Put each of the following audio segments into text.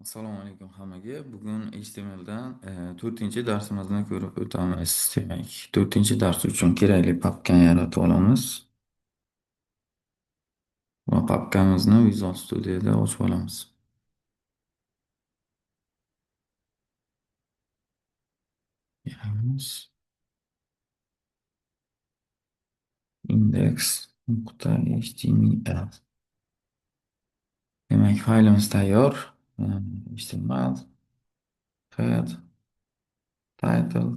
Assalomu alaykum hammaga. Bugun HTMLdan to'rtinchi darsimizni ko'rib o'tamiz. Demak, to'rtinchi dars uchun kerakli papkani yaratib olamiz. Va papkamizni Visual Studio'da ochib olamiz. Ya'ni index.html. Demak, faylimiz tayyor. HTML, head, title,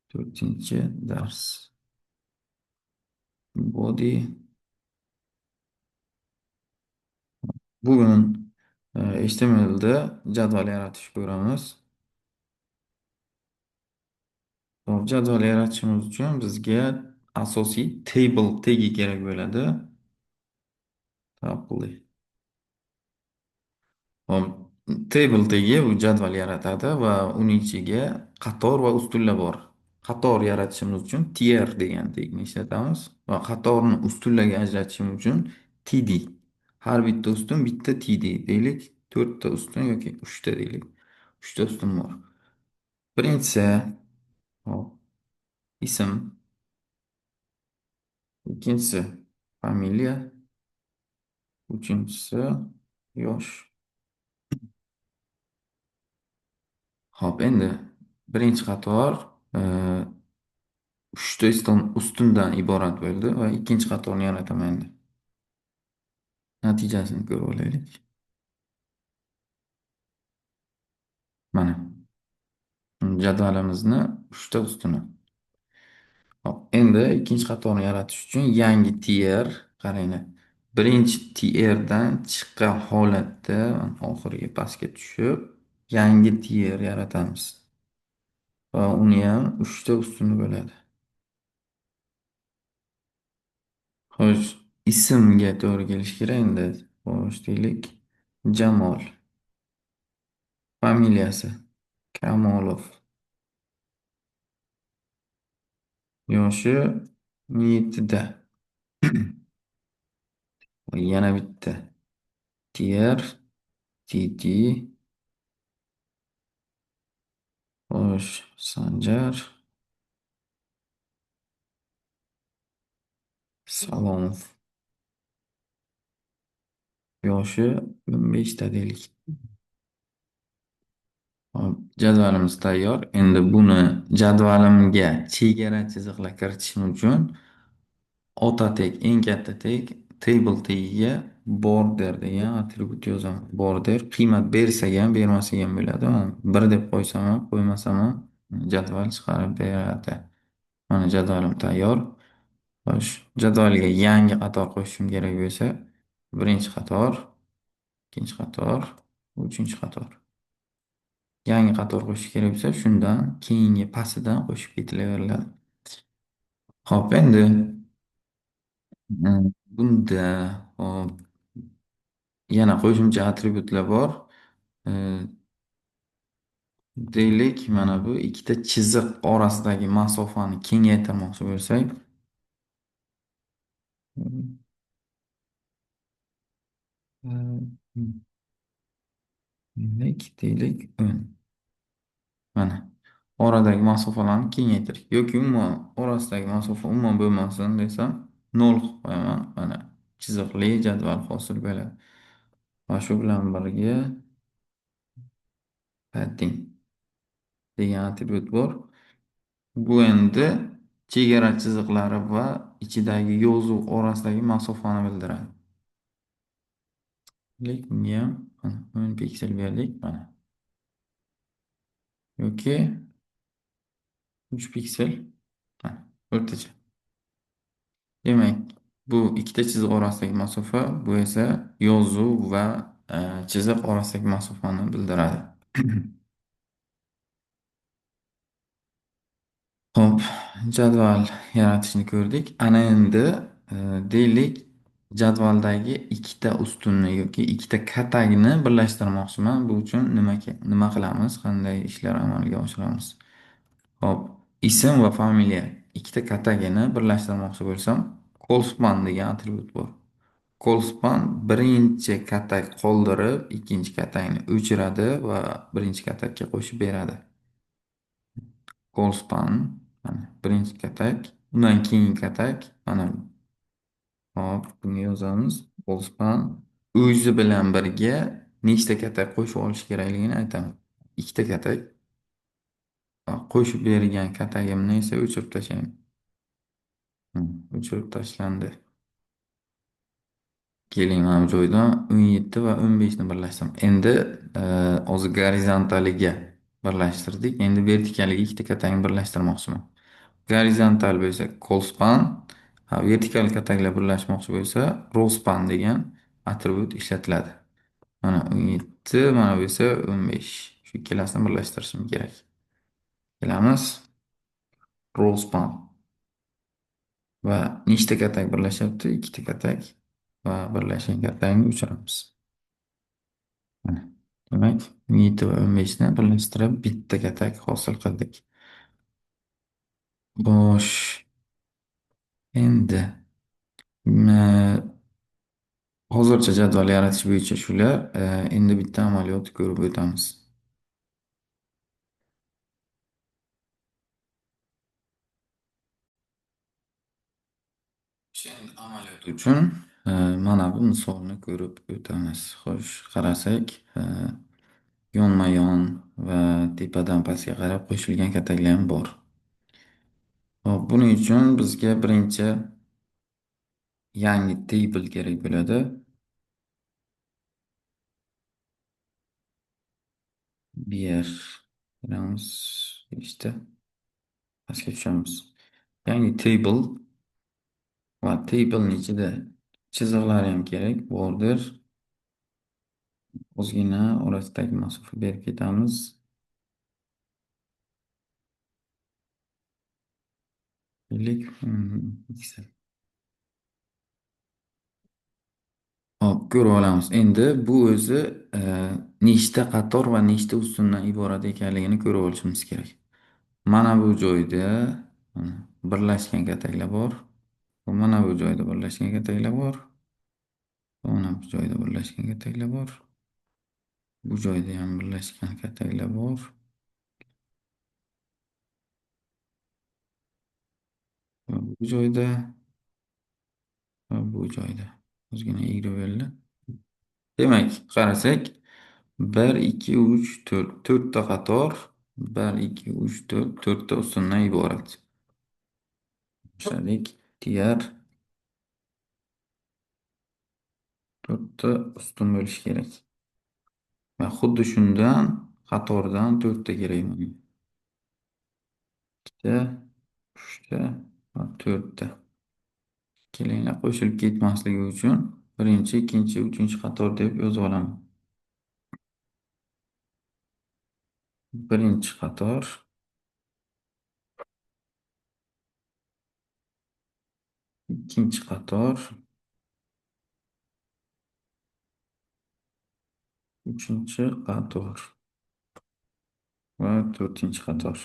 to'rtinchi dars. Body. Bugun HTMLda jadval yaratish ko'ramiz. Hop, jadval yaratishimiz uchun bizga asosiy table tagi kerak bo'ladi. Table. Hop, table tagi bu jadval yaratadi va uning ichiga qator va ustunlar bor. Qator yaratishimiz uchun tr degan tagni ishlatamiz va qatorni ustunlarga ajratishimiz uchun td. Har bitta ustun bitta td deylik, 4 ta ustun yoki 3 ta deylik. 3 ta ustun bor. Birinchisi, hop, ism. Ikkinchisi familiya. Uchinchisi yosh. Hop, endi birinchi qator 3 ta ustundan iborat bo'ldi va ikkinchi qatorni yarataman endi. Natijasini ko'rib olaylik. Mana jadvalimizni 3 ta ustuni. Hop, endi ikkinchi qatorni yaratish uchun yangi tr, qaranglar. Birinchi trdan chiqqan holatda oxiriga pastga tushib, yangi tr yaratamiz. Va uni ham 3 ta ustuni bo'ladi. Xo'sh, ismga to'g'ri kelishi kerak endi. Xo'sh, deylik Jamol. Familiyasi Kamolov. Yoshi 7da. Yana bitta tr, tt. Xo'sh, Sanjar Salomov. Yoshi 15ta deylik. Hop, jadvalimiz tayyor. Endi buni jadvalimga chegara chiziqlar kiritishim uchun ota tag, eng katta tag, table tagiga border degan atribut yozaman. Border qiymat bersak ham, bermasak ham bo'ladi. 1 deb qo'ysam ham, qo'ymasam ham jadval chiqarib beradi. Mana jadvalim tayyor. Xo'sh, jadvalga yangi qator qo'shishim kerak bo'lsa, birinchi qator, ikkinchi qator, uchinchi qator. Yangi qator qo'shish kerak bo'lsa, shundan keyingi pastidan qo'shib ketilaveriladi. Xo'p, endi bunda hop, yana qo'shimcha atributlar bor. Deylik, mana bu ikkita chiziq orasidagi masofani kengaytirmoqchi bo'lsak, deylik 10. Mana oradagi masofalarni kengaytirish yoki umuman orasidagi masofa umuman bo'lmasin desam, 0 qilib qo'yaman. Mana chiziqli jadval hosil bo'ladi. Va shu bilan birga padding degan atribut bor. Bu endi chegara chiziqlari va ichidagi yozuv orasidagi masofani bildiradi. Lekin bunga ham 10 piksel berdik mana. Yoki 3 piksel. Mana, o'rtacha. Demak, bu ikkita chiziq orasidagi masofa, bu esa yozuv va chiziq orasidagi masofani bildiradi. Xo'p, jadval yaratishni ko'rdik. Ana endi deylik jadvaldagi ikkita ustunni yoki ikkita katagni birlashtirmoqchiman. Bu uchun nima qilamiz? Qanday ishlar amalga oshiramiz? Xo'p, ism va familiya ikkita katagini birlashtirmoqchi bo'lsam, colspan degan atribut bor. Colspan birinchi katak qoldirib, ikkinchi katakni o'chiradi va birinchi katakka qo'shib beradi. Colspan mana birinchi katak, undan keyingi katak mana. Hop, buni yozamiz. Colspan o'zi bilan birga nechta katak qo'shib olish kerakligini aytaman. Ikkita katak qo'shib bergan katagimni esa o'chirib tashlayman. O'chirib tashlandi. Keling, mana bu joydan 17 va 15 ni birlashtirdim. Endi hozir gorizontaliga birlashtirdik. Endi vertikaliga ikkita katakni birlashtirmoqchiman. Gorizontal bo'lsa colspan, vertikal kataklar birlashmoqchi bo'lsa rowspan degan atribut ishlatiladi. Mana 17, mana bu esa 15. Shu ikkalasini birlashtirishim kerak. Kelamiz. Rowspan. Va nechta katak birlashyapti? Ikkita katak va birlashgan katakni o'chiramiz. Mana. Demak, 17 va 15 ni birlashtirib bitta katak hosil qildik. Xo'sh. Endi hozircha jadval yaratish bo'yicha shular. Endi bitta amaliyot ko'rib o'tamiz. Endi amaliyot uchun mana bu misolni ko'rib o'tamiz. Xo'sh, qarasak, yonma-yon va tepadan pastga qarab qo'shilgan kataklar ham bor. Hop, buning uchun bizga birinchi yangi table kerak bo'ladi. Bir kiramiz, ikkita pastga tushamiz. Yangi table va tablening ichida chiziqlar ham kerak, border. Ozgina orasidagi masofa berib ketamiz. 50 piksel. Hop, ko'rib olamiz. Endi bu o'zi nechta qator va nechta ustundan iborat ekanligini ko'rib olishimiz kerak. Mana bu joyda birlashgan kataklar bor. Mana bu joyda birlashgan kataklar bor. Mana bu joyda birlashgan kataklar bor. Bu joyda ham birlashgan kataklar bor. Va bu joyda va bu joyda. Ozgina egri bo'ldi. Demak, qarasak, 1, 2, 3, 4, to'rtta qator, 1, 2, 3, 4, to'rtta ustundan iborat. Boshladik. Diğer to'rtta ustun bo'lishi kerak. Va xuddi shundan qatordan to'rtta kerak menga. Ikkita, uchta va to'rtta. Kelinglar, qo'shilib ketmasligi uchun birinchi, ikkinchi, uchinchi qator deb yozib olaman. Birinchi qator, ikkinchi qator, uchinchi qator va to'rtinchi qator.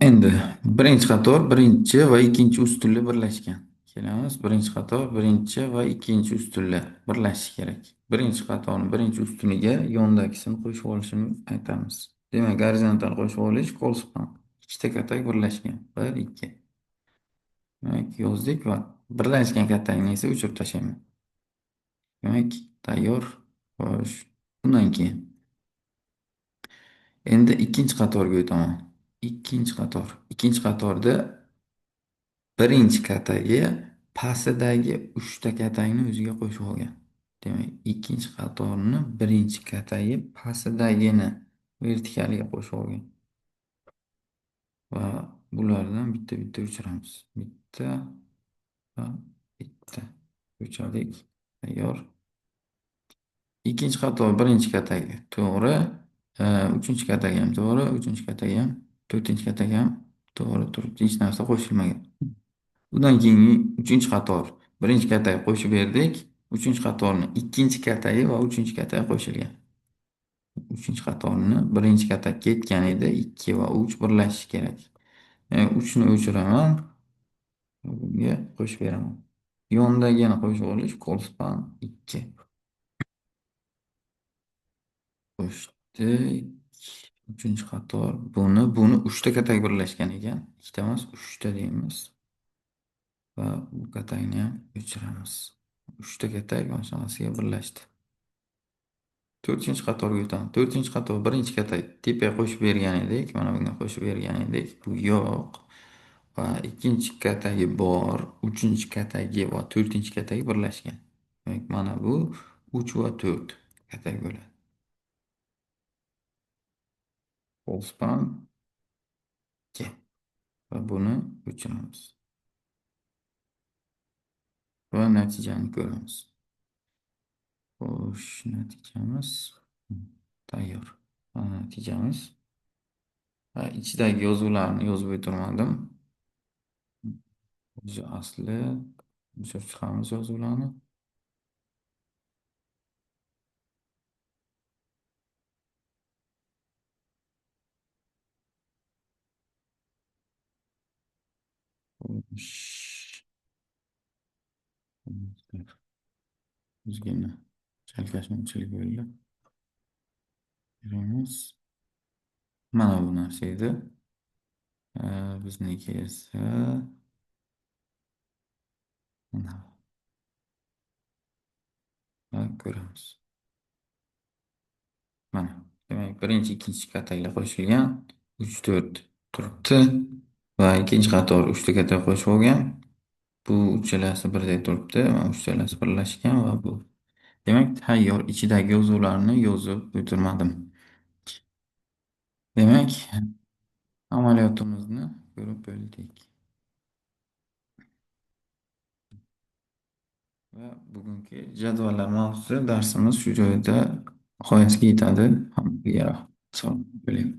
Endi birinchi qator, birinchi va ikkinchi ustunlar birlashgan. Kelamiz, birinchi qator, birinchi va ikkinchi ustunlar birlashishi kerak. Birinchi qatorni birinchi ustuniga yondagisini qo'shib olishini aytamiz. Demak, gorizontal qo'shib olish colspan. Ikkita katak birlashgan. 1, 2. Demak, yozdik va birlashgan katakni esa o'chirib tashlayman. Demak, tayyor. Xo'sh, undan keyin endi ikkinchi qatorga o'taman. Ikkinchi qator. Ikkinchi qatorda birinchi katagi pastidagi uchta katakni o'ziga qo'shib olgan. Demak, ikkinchi qatorni birinchi katagi pastidagini vertikaliga qo'shib olgan. Va bulardan bitta-bitta o'chiramiz. Bitta va bitta. O'chirdik. Tayyor. Ikkinchi qator birinchi katagi to'g'ri. Uchinchi katagi ham to'g'ri, uchinchi katagi ham, to'rtinchi katagi ham to'g'ri turibdi, hech narsa qo'shilmagan. Undan keyingi uchinchi qator birinchi katagi qo'shib berdik. Uchinchi qatorni ikkinchi katagi va uchinchi katagi qo'shilgan. Uchinchi qatorni birinchi katak ketgan edi, 2 va 3 birlashishi kerak. Ya'ni 3 ni o'chiraman. Bunga qo'shib beraman. Yondagini qo'shib olish colspan 2. Qo'shdik. Uchinchi qator. Buni 3 ta katak birlashgan ekan. Ikkita emas, 3 ta deymiz. Va bu katakni ham o'chiramiz. 3 ta katak mana shunaqasiga birlashdi. To'rtinchi qatorga o'tamiz. To'rtinchi qator birinchi katak tepaga qo'shib bergan edik. Mana bunga qo'shib bergan edik. Bu yo'q. Va ikkinchi katagi bor, uchinchi katagi va to'rtinchi katagi birlashgan. Demak, mana bu 3 va 4 katak bo'ladi. Colspan 2. Va buni o'chiramiz. Va natijani ko'ramiz. Xo'sh, natijamiz tayyor. Va natijamiz. Va ichidagi yozuvlarni yozib o'tirmadim. O'zi asli o'chirib chiqamiz yozuvlarni. Xo'sh. Ozgina chalkashmovchilik bo'ldi. Ko'ramiz. Mana bu narsa edi. Bizniki esa mana. Va ko'ramiz. Mana. Demak, birinchi, ikkinchi kataklar qo'shilgan. 3, 4 turibdi. Va ikkinchi qator 3 ta katak qo'shib olgan. Bu uchalasi birdek turibdi. Mana uchalasi birlashgan va bu. Demak, tayyor ichidagi yozuvlarni yozib o'tirmadim. Demak, amaliyotimizni ko'rib bo'ldik. Va bugungi jadvallar mavzusi darsimiz shu joyda nihoyasiga yetadi. Hammaga rahmat. Sog' bo'ling.